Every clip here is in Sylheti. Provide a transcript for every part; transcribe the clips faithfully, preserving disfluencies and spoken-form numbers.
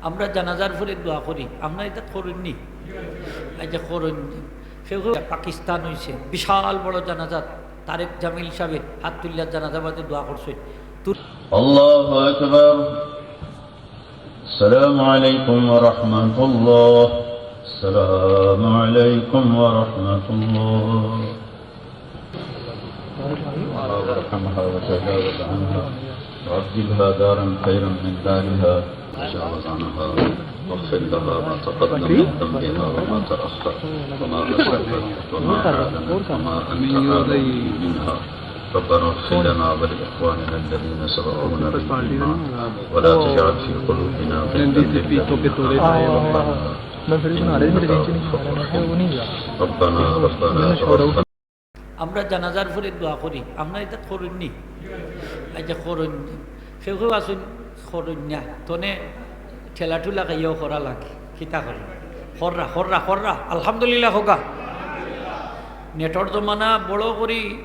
আমরা জানাজার পরে দোয়া করি, আপনারা ইতা করইন নি? এই যে করইন, কেউ কেউ পাকিস্তান অইছে, বিশাল বড় জানাজা, তারেক জামিল সাহেবের হাত তুলিয়া জানাজা বাদে দোয়া করছে। তু- الله أكبر. السلام عليكم ورحمة الله. السلام عليكم ورحمة الله. وارحمها وتجاوز عنها وأبدلها دارا خيرا من دارها وتجاوز عنها واغفر لها ما تقدم من ذنبها وما تأخر وما أسرت وما أعلنت وما أنت أعلم منها. ربنا اغفر لنا ولإخواننا الذين سبقونا بالإيمان ولا تجعل في قلوبنا غلا للذين آمنوا ربنا إنك رؤوف رحيم. ربنا ربنا تقبل আমরা জানাজার পরে দোয়া করি, আপনারা ইতা করইন নি? এই যে করইন, কেউ কেউ আছইন করইন না, তনে ঠেলা ঠুলা খাইয়াও করা লাগে। কিতা করে? কররা, কররা, কররা। আলহামদুলিল্লাহ কউক্কা। নেটর জমানা বড় করি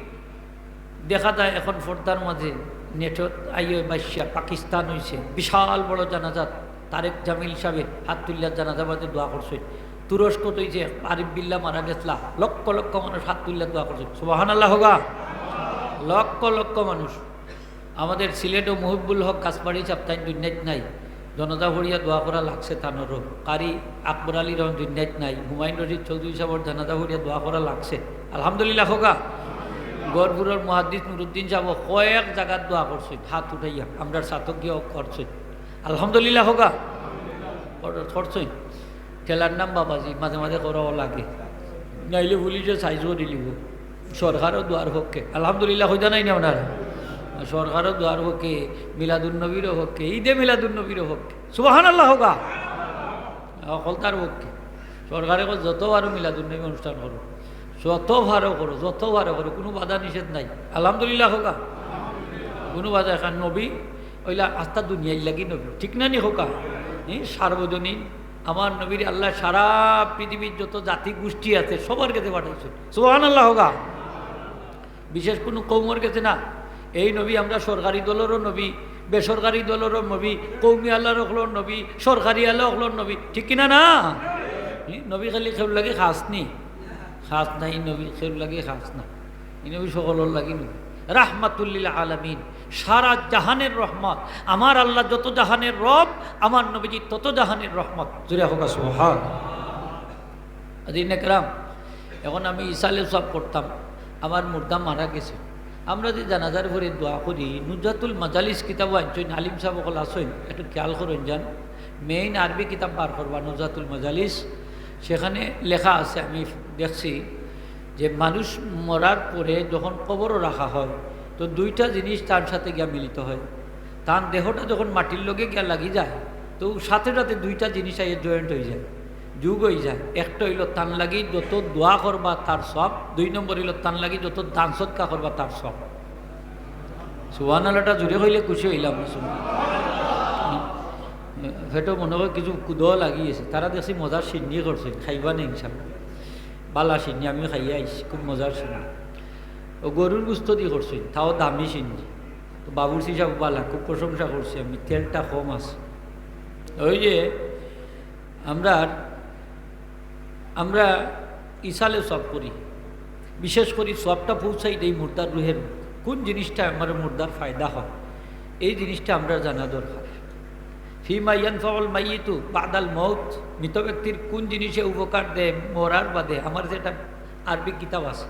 দেখা যায় এখন পর্দার মাঝে নেটত আইয়ে বাইশা পাকিস্তান অইছে, বিশাল বড় জানাজাত তারেক জামিল সাহেবের হাত তুলিয়া জানাজা বাদে দোয়া করছে। তুরস্কত অইছে, আরিফ বিল্লাহ মারা গেছলা, লক্ষ লক্ষ মানুষ হাত তুলিয়া দোয়া করছে। সুবহানাল্লাহ কউক্কা। লক্ষ লক্ষ মানুষ। আমাদের সিলেটও মুহিবুল হক গাছবাড়ি সাহেব তাইন দুনিয়াত নাই, জানাজা পড়িয়া দোয়া করা লাগছে তানরও। কারি আকবর আলী রহমান দুনিয়াত নাই, হুমায়ুন রশিদ চৌধুরী সাহেবর জানাজা পড়িয়া দোয়া করা লাগছে। আলহামদুলিল্লাহ কউক্কা। গহরপুরর মুহাদ্দিস নুরুদ্দিন সাহেব কয়েক জাগাত দোয়া করছে, হাত উঠাইয়া, আমরার ছাতক গিয়াও করছে। আলহামদুলিল্লাহ কউক্কা। কর-, করছে। ঠেলার নাম বাবাজি, মাঝে মাঝে করাও লাগে, নাইলে পুলিশে সাইজ করি লিব। সরকারও দোয়ার পক্ষে, আলহামদুলিল্লাহ কইতা নাই না আপনারা? সরকারও দোয়ার পক্ষে, মিলাদুন্নবীরও পক্ষে, ঈদে মিলাদুন্নবীরও পক্ষে। সুবহানাল্লাহ কউক্কা। হকলতার পক্ষে। সরকারে কয় যত পারো মিলাদুন্নবী অনুষ্ঠান করো, যত পারো করো, যত পারো করো, কুনু বাধা নিষেধ নাই। আলহামদুলিল্লাহ কউক্কা। কুনু বাধা, কারণ নবী অইলা আস্তা দুনিয়ার লাগি নবী, ঠিক না নি কউক্কা? ই সার্বজনীন। আমার নবীর আল্লাহ সারা পৃথিবীর যত জাতি গোষ্ঠী আছে সবার গেছে পাঠাইছে। সুবহানাল্লাহ কউক্কা। বিশেষ কুনু কওমর গেছে না। এই নবী আমরা সরকারি দলরও নবী, বেসরকারি দলরও নবী, কওমি আল্লাহর অকলর নবী, সরকারি আল্লাহ অকলর নবী, ঠিক কিনা না? ই নবী খালি কেউর লাগি খাছ নি? খাছ না, ই নবী কেউর লাগি খাছ না। ই নবী সকলর লাগি নবী। রাহমাতুল্লিল আলামিন, সারা জাহানের রহমত। আমার আল্লাহ যত জাহানের রব, আমার নবীজি তত জাহানের রহমত। জোরে কউক্কা সুবহান। হাজিরিন একরাম, এখন আমি ইসালে সওয়াব করতাম, আমার মুর্দা মারা গেছে। আমরা যে জানাজার পরে দোয়া করি, নুজহাতুল মাজালিস কিতাবও আনছইন, আলিম সাহেব অকল আছইন, একটু খেয়াল করইন যান। মেইন আরবি কিতাব বার করবা, নুজহাতুল মাজালিস, সেখানে লেখা আছে, আমি দেখছি যে মানুষ মরার পরে যখন কবরও রাখা হয়, তো দুইটা জিনিস তার সাথে গিয়া মিলিত হয়। তার দেহটা যখন মাটির লগে গিয়া লাগি যায়, তো সাথে সাথে দুইটা জিনিস আইয়া জয়েন্ট অই যায়, যোগ অই যায়। একটা অইলো তার লাগি যত দোয়া করবা তার সওয়াব, দুই নম্বর অইলো তার লাগি যত দান সদকা করবা তার সওয়াব। সুবহানাল্লাহটা জোরে কইলে খুশি অইলাম না, শুনো। পেটো মনো কয় কিছু কুদো লাগি আছে, তারা দেখছি মজার শিন্নি করছে, খাইবা নে ইনশাআল্লাহ। বালা শিন্নি, আমি খাইয়া আইছি, খুব মজার শিন্নি। ও গরুর গোস্ত দি করছে, তাও দামি শিন্নি। তো বাবুর্চি সাহেব বালা, খুব প্রশংসা করছি আমি, তেলটা কম আছে। ওই যে আমরা, আমরা ইসালে সওয়াব করি, বিশেষ করি সওয়াবটা পৌঁছাই দেই মুর্দার রুহের। কোন জিনিসটা আমার মুর্দার ফায়দা হয়, এই জিনিসটা আমরা জানা দরকার। ফিমা ইয়ানফাউল মাইয়িতু বাদাল মউত, মৃত ব্যক্তির কোন জিনিসে উপকার দেয় মরার বাদে। আমার যেটা আরবি কিতাব আছে,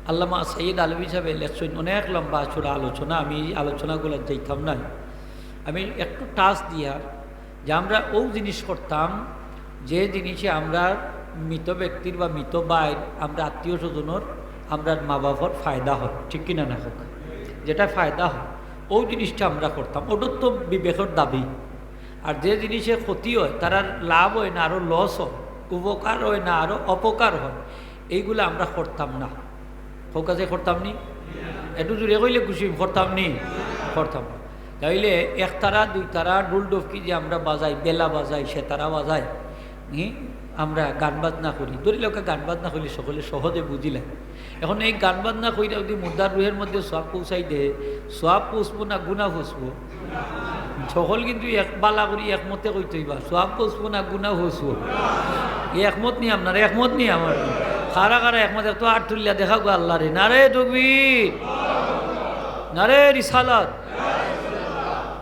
আল্লামা সাইয়্যিদ আলভী সাহেবে লেখছইন, অনেক লম্বা চূড়া আলোচনা, আমি এই আলোচনাগুলো যাইতাম না। আমি একটু টাচ দিয়া যে আমরা অউ জিনিস করতাম, যে জিনিসে আমরার মৃত ব্যক্তির বা মৃত ভাইর, আমরা আত্মীয় স্বজনর, আমরার মা বাবার ফায়দা হয়, ঠিক কিনা না কউক্কা? যেটা ফায়দা হয়, অউ জিনিসটা আমরা করতাম, ওটার তো বিবেকর দাবি। আর যে জিনিসে ক্ষতি হয়, তারার লাভ হয় না, আরো লস হয়, উপকার হয় না, আরো অপকার হয়, এইগুলা আমরা করতাম না। কউক্কা যে করতাম নি? একটু জোরে কইলে খুশি অইমু, করতাম নি? করতাম না। তাইলে একতারা, দুইতারা, ঢোল ঢপকি যে আমরা বাজাই, বেলা বাজাই, সেতারা বাজাই, হুম, আমরা গান বাজনা করি, ধরি লউক্কা গান বাজনা করি, সকলে সহজে বুঝিলাই। এখন এই গান বাজনা কইরা যদি মুর্দার রুহের মধ্যে সওয়াব পৌঁছাই দেয়, সওয়াব পৌঁছবো না গুনা পৌঁছবো? সকল কিন্তু এক বালা করি একমতে কইতে অইবা, সওয়াব পৌঁছবো না গুনা পৌঁছবো? এই একমত নি আপনার, একমত নি আমার? কারা কারা একমত একটু আত তুলিয়া দেখাউক্কা আল্লারে। নারে তকবীর, নারে রিসালাত।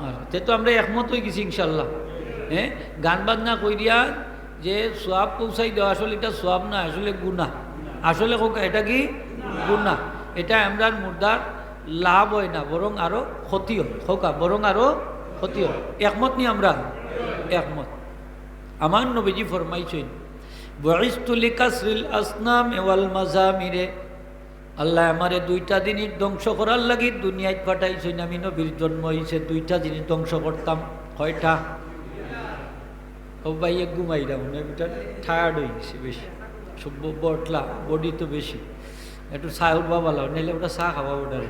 আর তে তো আমরা একমত অইগেছি ইনশাআল্লাহ। হ্যাঁ, গান বাজনা কইরা যে সওয়াব পৌঁছাই দেওয়া, আসলে ইটা সওয়াব না, আসলে গুনা। আসলে কউক্কা, ইটা কি? গুনা। ইটা আমরার মুর্দার লাভ অয় না, বরং আরো ক্ষতি অয়। কউক্কা, বরং আরো ক্ষতি অয়। একমত নি আমরা? একমত। আমার নবীজি ফরমাইছইন, "বুইস্তু লিকাসরিল আসনাম ওয়াল মাজামিরে।" আল্লায় আমারে দুইটা জিনিস ধ্বংস করার লাগি দুনিয়াত পাঠাইছইন। আমি নবীর জন্ম অইছে দুইটা জিনিস ধ্বংস করতাম। কয়টা? ও ভাই, এক ঘুমাইরা মনে হয়, বেটা টায়ার্ড অইগেছে বেশি। সব ব-, বটলা, বডি তো বেশি। একটু চা উঠবা বালা, নাইলে ওটা চা খাওয়া ওটারে।